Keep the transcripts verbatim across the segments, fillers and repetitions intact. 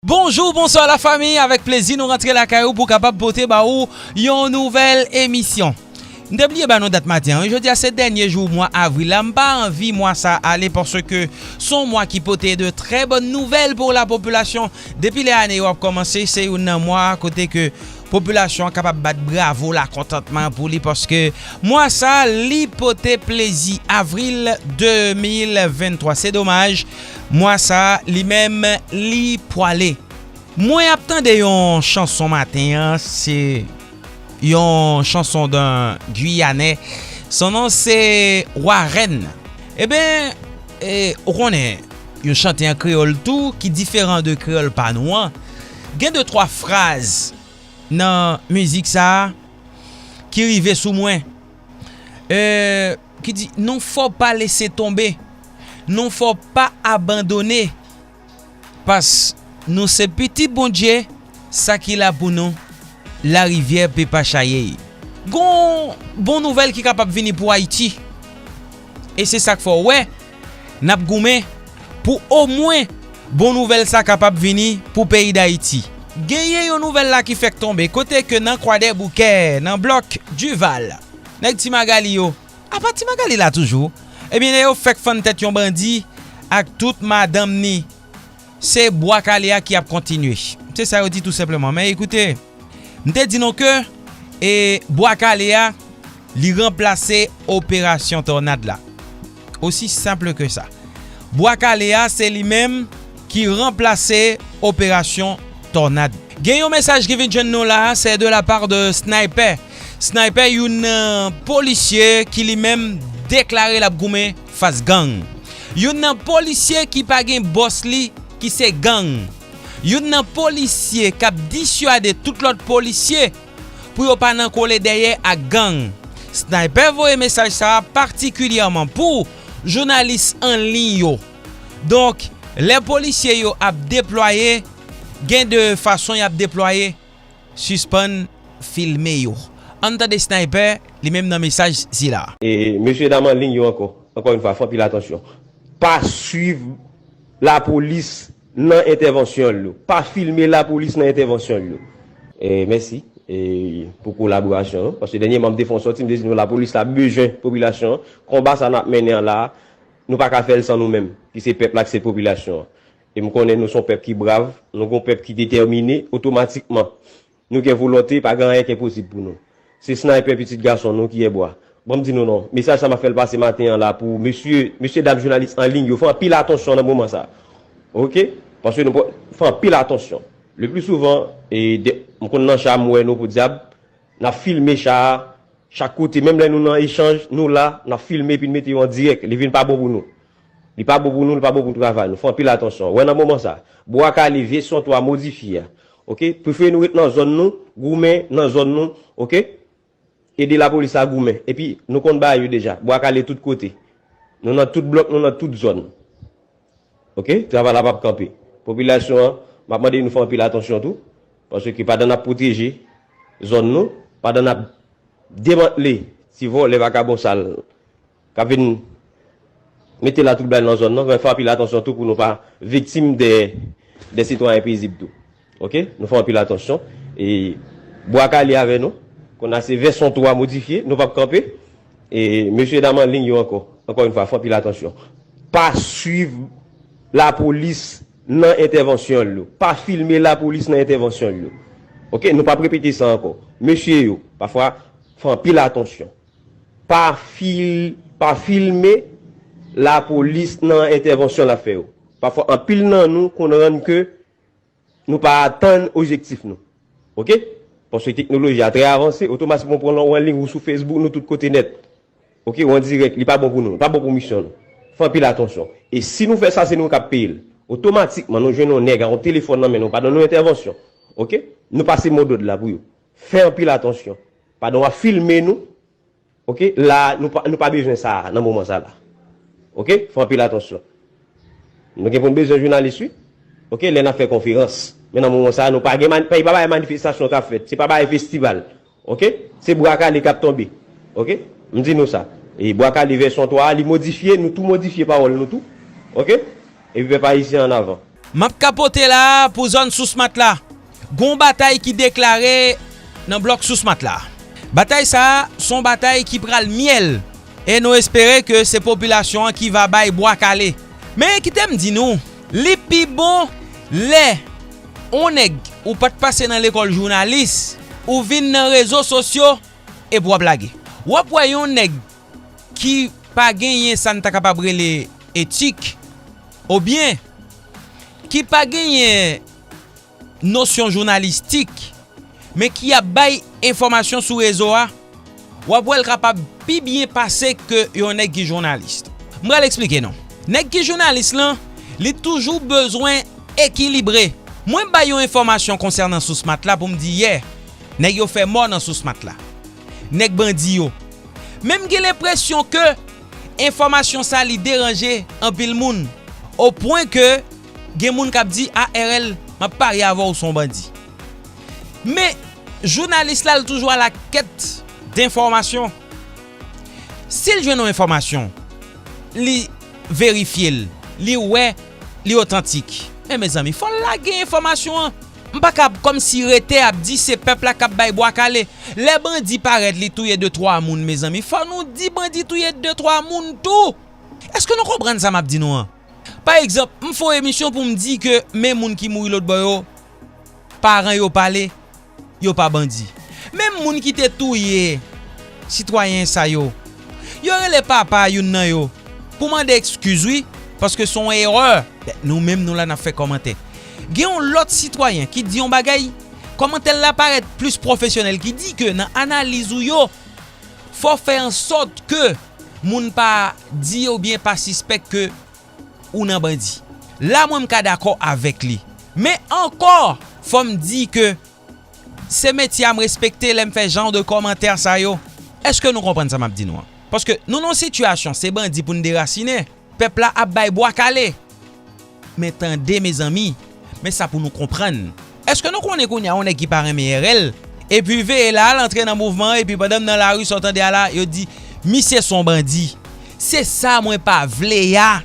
Bonjou, bonswa lafanmi, avèk plezi nou rantre lakay ou pou kapab pote ba ou yon nouvèl emisyon. M te bliye ba nou dat maten an, wi, jodi a se dènye jou mwa avril la, m pa anvi mwa sa ale paske se yon mwa ki pote de trè bòn nouvèl pou lapopilasyon. Depi lè ane yo ap kòmanse, se youn nan mwa kote ke popilasyon an kapab bat bravo lakontantman pou li paske mwa sa li pote plezi. Avril de mil venntwa, se domaj, mwa sa li menm li pwale. Mwen ap tande yon chanson maten an, se yon chanson d'un Guyanais. Son non se Warren. Eben, e, ou konnen, yo chante an kreyòl tou, ki diferan de kreyòl pa nou an. Gen de twa fraz nan mizik sa a ki rive sou mwen. E, ki di, non fò pa lese tonbe, non fò pa abandone, pas nou se pitit Bondye, sa ki la pou nou, larivyè pe pa chaye. Gon bon nouvèl ki kapab vini pou Ayiti. E se sa k fè w wè, n ap goumen pou omwen bon nouvèl sa kapab vini pou peyi Dayiti. Genyen yon nouvèl la ki fèk tonbe, kote ke nan Kwadèboukè, nan blòk Duval, nèg Ti Magali yo, apa Ti Magali la toujou? Ebyen, nèg yo fèk fann tèt yon bandi ak tout madanm ni. Se bwa kale a ki ap kontinye. Se sa yo di tou senpleman. Men ekoute, m te di nou ke, e, bwa kale a, li ranplase operasyon Tònad la. Osi senp ke sa. Bwa kale a, se li menm ki ranplase operasyon Tònad. Gen yon mesaj ki vin jwenn nou la, se de la part de Sniper. Sniper, youn nan polisye ki li menm deklare l ap goumen fas gang. Youn nan polisye ki pa gen bòs li, ki se gang. Youn nan polisye k ap diswade tout lòt polisye pou yo pa nan kole dèyè ak gang. Sniper voye mesaj sa a patikilyèman pou jounalis an liy yo. Donk, lè polisye yo ap deplwaye, gen de fason y ap deplwaye, sispann filme yo. Ann tande Sniper, li menm nan mesaj sila. E, mesye dam an liy yo ankò, ankò yon fwa, fè anpil atansyon. Pa swiv lapolis nan entèvansyon l yo. Pa filme lapolis nan entèvansyon l yo. E, mèsi, e, pou kolaborasyon an. Paske dènyèman, m te fè yon sòti, m te di nou lapolis la bezwen popilasyon an. Konba sa n ap mennen an la, nou pa ka fè l san nou menm, ki se pèp la, ki se popilasyon an. E m konnen nou se yon pèp ki brav, nou gon pèp ki detèmine, otomatikman, nou gen volonte, pa gen anyen ki enposib pou nou. Se Sniper, pitit gason nou ki Yèbwa. Ban m di nou non, mesaj sa m ap fè l pase maten an la pou mesye, mesye dam jounalis an liy yo, fè anpil atansyon nan moman sa. Oke? Paske nou pa, fè anpil atansyon. Le pli souvan, e, de, m konn nan cha, m wè nou podyab, n ap filme cha a, chak kote, menm lè nou nan echanj, nou la, n ap filme epi n mete yo an dirèk. Li vin pa bon pou nou. Li pa bon pou nou, li pa bon pou travay nou. Fè anpil atansyon. Wè nan moman sa, bwa kale, vèsyon twa modifye a. Oke? Prefere nou ret nan zòn nou, goumen nan zòn nou, oke? Ede lapolis la goumen. Epi, nou konn bagay yo deja. Bwa kale tout kote. Nou nan tout blòk, nou nan tout zòn. Oke? Travay la p ap kanpe. Popilasyon an, m ap mande nou fè anpil atansyon tou. Paske pandan n ap pwoteje zòn nou, pandan n ap demantle ti vòlè vakabon sal k ap vin mete latwoublay nan zòn nan, men fè anpil atansyon tou pou nou pa viktim de, de sitwayen pezib tou. Oke? Nou fè anpil atansyon. E bwa kale avè nou. Kounye a se vèsyon twa modifye, nou p ap kanpe. E mesye dam an liy yo ankò, ankò yon fwa, fè anpil atansyon. Pa swiv lapolis nan entèvansyon l yo. Pa filme lapolis nan entèvansyon l yo. Oke? Nou p ap repete sa ankò. Mesye yo, pafwa, fè anpil atansyon. Pa fil-, pa filme lapolis nan entèvansyon l ap fè yo. Pafwa, anpil nan nou konn rann ke nou pa atenn objektif nou. Oke? Paske teknoloji a trè avanse, otomatikman pran w an liy ou sou Facebook, nou tout kote nèt. Oke, ou an dirèk, li pa bon pou nou, li pa bon pou misyon nou. Fè anpil atansyon. E si nou fè sa, se nou k ap peye l. Otomatikman, nou jwenn yon nèg ak yon telefòn nan men nou, pandan nou entèvansyon. Oke? Nou pase modòd la pou yo. Fè anpil atansyon. Pandan w ap filme nou, oke, la, nou pa, nou pa bezwen sa a nan moman sa la. Oke? Fè anpil atansyon. Nou gen pou n bezwen jounalis, wi. Oke? Lè n ap fè konferans. Men nan moman sa a, nou pa gen mani-, pa, pa bagay manifestasyon k ap fèt. Se pa bagay festival. Oke? Se bwa kale k ap tonbe. Oke? M di nou sa. E bwa kale vèsyon twa a, li modifye, nou tou modifye pawòl nou tou. Oke? Epi pèp ayisyen an avan. M ap kapote la pou zòn Sousmat la. Gon batay ki deklare nan blòk Sousmat la. Batay sa a, se yon batay ki pral myèl. E nou espere ke se popilasyon an ki va bay bwa kale. Men kite m di nou, li pi bon lè yon nèg ou pa t pase nan lekòl jounalis, ou vin nan rezo sosyo, epi w ap lage. W ap wè yon nèg ki pa genyen sa n ta kapab rele etik, oubyen ki pa genyen nosyon jounalistik, men ki ap bay enfòmasyon sou rezo a, w ap wè l kapab pi byen pase ke yon nèg ki jounalis. M pral eksplike nou. Nèg ki jounalis lan, li toujou bezwen ekilibre. Mwen bay yon enfòmasyon konsènan Sousmat la pou m di, yè, nèg yo fè mò nan Sousmat la. Nèg bandi yo. Men m gen lenpresyon ke enfòmasyon sa li deranje anpil moun. O pwen ke gen moun k ap di, "A R L, m ap parye avè w, w se yon bandi." Men, jounalis la, l toujou a la kèt de enfòmasyon. Si l jwenn yon enfòmasyon, li verifye l, li wè li otantik. Men mezanmi, fò l lage enfòmasyon an. M pa ka ap kòmsi rete ap di se pèp la k ap bay bwa kale. Lè bandi parèt, li touye de twa moun, mezanmi, fò nou di bandi touye de twa moun tou. Èske nou konprann sa m ap di nou an? Pa egzanp, m fè yon emisyon pou m di ke men moun ki mouri lòtbò yo, paran yo pale, yo pa bandi. Menm moun ki te touye sitwayen sa yo, yo rele papa youn nan yo pou mande ekskiz, wi, paske se yon erè. Nou menm, nou la, n ap fè kòmantè. Gen yon lòt sitwayen ki di yon bagay, kòmantè l la parèt plis pwofesyonèl, ki di ke nan analiz ou yo, fò fè an sòt ke moun pa di oubyen pa sispèk ke ou nan bandi. La, mwen, m ka dakò avèk li. Men ankò, fò m di ke se metye a m respekte lè m fè jan de kòmantè sa yo. Èske nou konprann sa m ap di nou an? Paske nou nan yon sitiyasyon, se bandi pou n derasinen. Pèp la ap bay bwa kale. Men tande, mezanmi, men sa pou nou konprann. Èske nou konnen kounye a yon nèg ki pa renmen R L, epi veye la, al antre nan mouvman an, epi pandan m nan lari, sa w tande a la, yo di, "Misye se yon bandi." Se sa mwen pa vle a.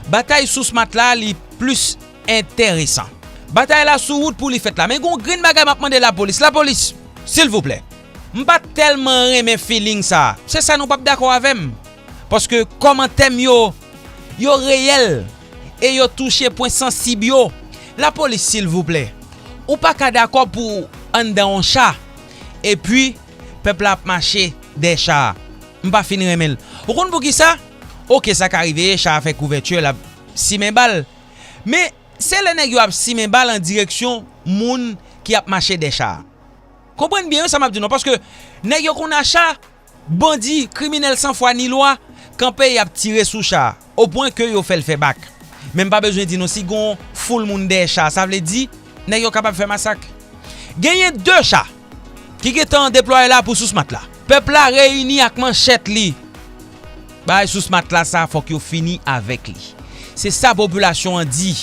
Batay Sousmat la, li plis enteresan. Batay la sou wout pou li fèt la. Men gon grenn bagay m ap mande lapolis. Lapolis, silvouplè. M pa tèlman renmen feeling sa. Se sa nou p ap dakò avè m. Paske kòmantè m yo, yo reyèl e yo touche pwen sansib yo. Lapolis, silvouplè. Ou pa ka dakò pou w anndan yon cha, epi pèp la ap mache dèyè cha a. M pa fin renmen l. Ou konn poukisa? Oke, sa ka rive, cha a fè kouvèti, l ap simen bal. Men, se lè nèg yo ap simen bal an direksyon moun ki ap mache dèyè cha a. Konprann byen, wi, sa m ap di nou an, paske nèg yo konn a cha, bandi, kriminèl san fwa ni lwa, kanpe, y ap tire sou cha a, o pwen ke yo fè l fè bak. Men m pa bezwen di nou, si gon foul moun dèyè cha a, sa vle di nèg yo kapab fè masak. Genyen de cha ki gentan deplwaye la pou Sousmat la. Pèp la reyini ak manchèt li. Bagay Sousmat la sa, fòk yo fini avèk li. Se sa popilasyon an di.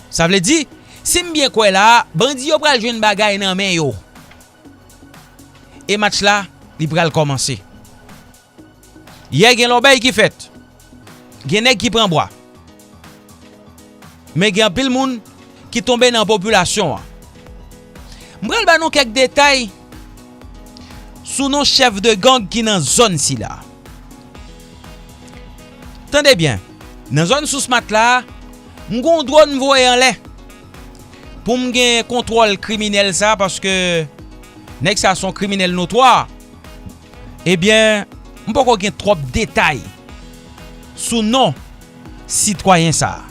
Sa vle di, si m byen kwè la, bandi yo pral jwenn bagay nan men yo. E match la, li pral kòmanse. Yè gen lòbèy ki fèt. Gen nèg ki pran bwa. Men gen anpil moun ki tonbe nan popilasyon an. M pral ba nou kèk detay sou non chèf de gang ki nan zòn sila. Tande byen, nan zòn Sousmat la, m gon dwòn m voye anlè pou m gen kontwòl kriminèl sa, paske nèg sa se yon kriminèl notwa. Ebyen, m poko gen twòp detay sou non sitwayen sa a.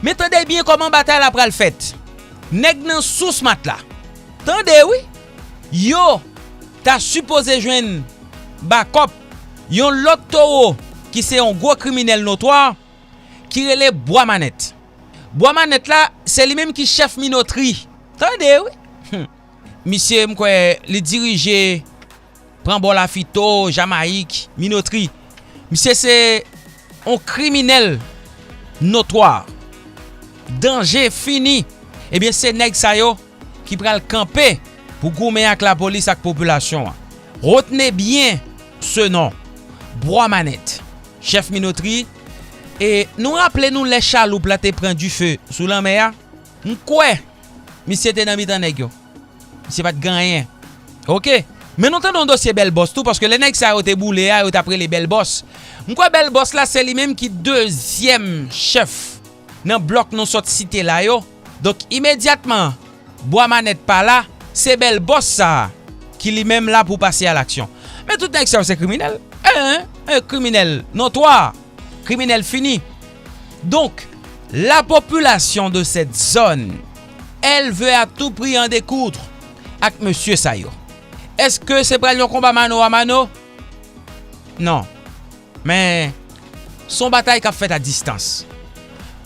Men tande byen kòman batay la pral fèt. Nèg nan Sousmat la, tande wi, yo ta sipoze jwenn bakòp yon lòt towo ki se yon gwo kriminèl notwa ki rele Bwa Manèt. Bwa Manèt la, se li menm ki chèf Minotri. Tande wi. Misye, m kwè, li dirije pran bò Lafito, Jamayik, Minotri. Misye se yon kriminèl notwa. Danje fini. Ebyen, se nèg sa yo ki pral kanpe pou goumen ak lapolis ak popilasyon an. Retenez bien ce nom, Bwa Manèt. Chèf Minotri, E nou raple nou lè chaloup la te pran dife sou lanmè a? M kwè misye te nan mitan nèg yo. Misye pa t gen anyen. Oke. Men nou tande yon dosye Bèl Bòs tou, paske lè nèg sa yo te boule a, yo t ap rele Bèl Bòs. M kwè Bèl Bòs la, se li menm ki dezyèm chèf nan blòk nou sot site la yo. Donk, imedyatman, Bwa Manèt pa la, se Bèl Bòs sa a ki li menm la pou pase a laksyon. Men tout nèg sa yo se kriminèl. En, en, kriminèl notwa, kriminèl fini. Donc, la population de cette zone, elle veut à tout prix en découdre ak mesye sa yo. Èske se pral yon konba mano a mano? Non. Men, se yon batay k ap fèt a distans.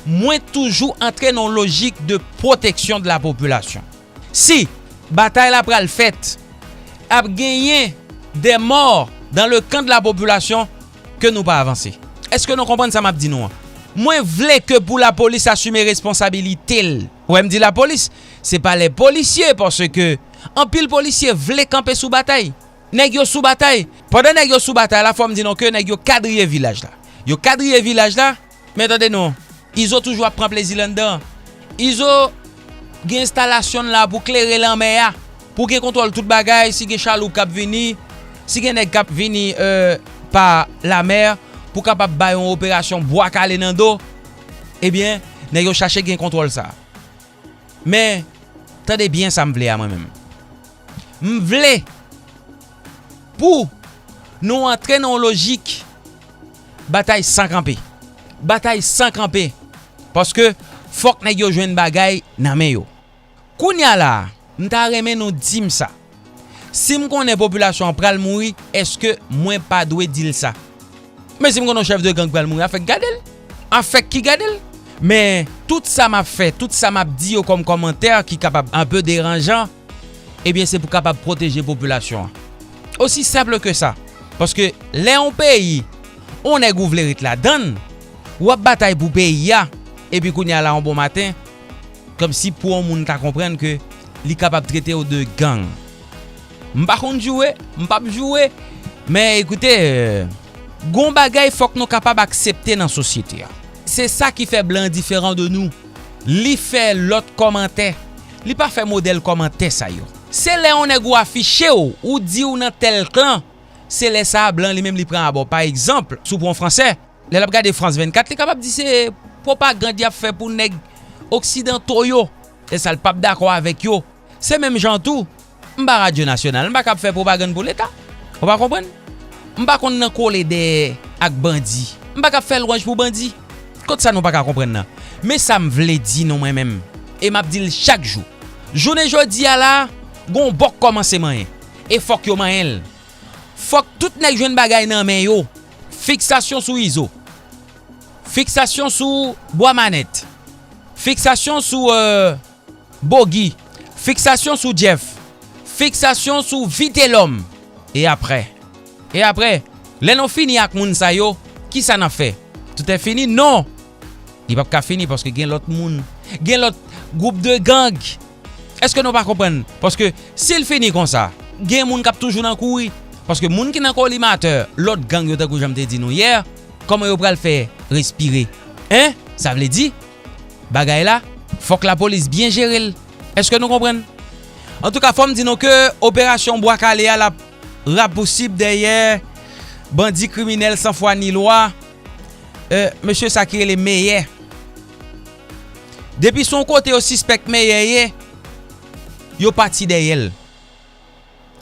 Mwen toujou antre nan yon lojik de protection de la population. Si batay la pral fèt, ap genyen des morts dans le camp de la population, ke nou pa avanse. Èske nou konprann sa m ap di nou an? Mwen vle ke pou lapolis asime responsabilite l. Ou wè m di lapolis, se pa les policiers, paske anpil polisye vle kanpe sou batay. Nèg yo sou batay. Pandan nèg yo sou batay la, fò m di nou ke nèg yo kadriye vilaj la. Yo kadriye vilaj la, men tande non, Izo toujou ap pran plezi l anndan. Izo gen enstalasyon l la pou klere lanmè a, pou gen kontwòl tout bagay, si gen chaloup k ap vini, si gen nèg k ap vini, euh, pa lamè, pou kapab bay yon operasyon bwa kale nan do, ebyen, nèg yo chache gen kontwòl sa. Men, tande byen sa m vle a mwen menm. M vle pou nou antre nan yon lojik batay san kanpe. Batay san kanpe. Paske fòk nèg yo jwenn bagay nan men yo. Kounye a la a, m ta renmen nou di m sa. Si m konnen popilasyon an pral mouri, èske mwen pa dwe di l sa? Men si m konnen yon chèf de gang pral mouri, afè k gade l. Afè k ki gade l. Men tout sa m ap fè, tout sa m ap di yo kòm kòmantè ki kapab un peu dérangeant, ebyen se pou kapab pwoteje popilasyon an. Aussi simple que ça. Paske lè yon peyi, yon nèg ou vle ret ladann, w ap batay pou peyi a, epi kounye a la yon bon maten, kòmsi pou yon moun ta konprann ke li kapab trete w de gang. M pa konn joure, m p ap joure, men ekoute, euh, gon bagay fòk nou kapab aksepte nan sosyete a. Se sa ki fè blan diferan de nou. Li fè lòt kòmantè. Li pa fè modèl kòmantè sa yo. Se lè yon nèg ou afiche w, ou di w nan tèl klan, se lè sa a blan li menm li pran abò. Pa egzanp, si w pran yon fransè, lè l ap gade France vingt-quatre, li kapab di se pwopagand y ap fè pou nèg oksidanto yo. E sa l p ap dakò avèk yo. Se menm jan tou, m pa radyo nasyonal, m pa kab fè pwopagann pou Leta. Ou pa konprann? M pa konn nan kole dèyè ak bandi. M pa kab fè lwanj pou bandi. Kot sa nou pa ka konprann nan? Men sa m vle di nou mwen menm, e m ap di l chak jou. Jounen jodi a la, gon bòk kòmanse manyen. E fòk yo manyen l. Fòk tout nèg jwenn bagay nan men yo. Fiksasyon sou Izo. Fiksasyon sou Bwa Manèt. Fiksasyon sou, euh, Bogi. Fiksasyon sou Jeff. Fiksasyon sou Vitelòm. E apre? E apre? Lè nou fini ak moun sa yo, kisa n ap fè? Tout è fini? Non! Li p ap ka fini paske gen lòt moun. Gen lòt gwoup de gang. Èske nou pa konprann? Paske si l fini konsa, gen moun k ap toujou nan kouri. Paske moun ki nan kolimatè lòt gang yo, tankou jan m te di nou yè, kòman yo pral fè respire? Hein? Sa vle di, bagay la, fòk lapolis byen jere l. Èske nou konprann? Antouka, fò m di nou ke operasyon Bwa Kale a, l ap rapousib dèyè bandi kriminèl san fwa ni lwa. Euh, mesye sa ki rele Meyè. Depi se yon kote yo sispèk Meyè ye, yo pati dèyè l.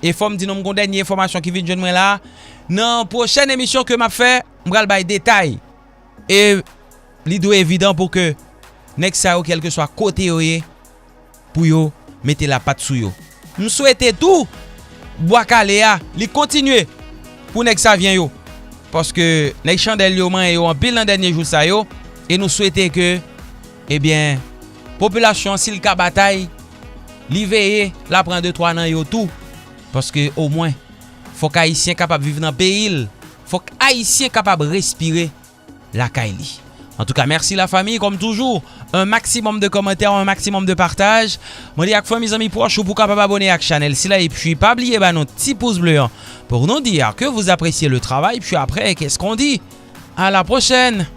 E fò m di nou, m gon dènye enfòmasyon ki vin jwenn mwen la. Nan pwochèn emisyon ke m ap fè, m pral bay detay. E li dwe evidan pou ke nèg sa yo, kèlkeswa kote yo ye, pou yo mete lapat sou yo. M swete tou, Bwa Kale a, li kontinye pou nèg Savyen yo. Paske nèg Chandèl yo manyen yo anpil nan dènye jou sa yo. E nou swete ke, ebyen, popilasyon an, si l ka batay, li veye, l ap pran de twa nan yo tou. Paske omwen, fòk Ayisyen kapab viv nan peyi l. Fòk Ayisyen kapab respire lakay li. Antouka, mèsi la fami, kòm toujou, un maximum de commentaires, un maximum de partage. Mwen di ak fanmi, zanmi pwòch ou pou kapab abone ak chanèl sila, epi pa bliye ba nou ti pous ble an pour nous dire que vous appréciez le travail, puis après, qu'est-ce qu'on dit? À la prochaine!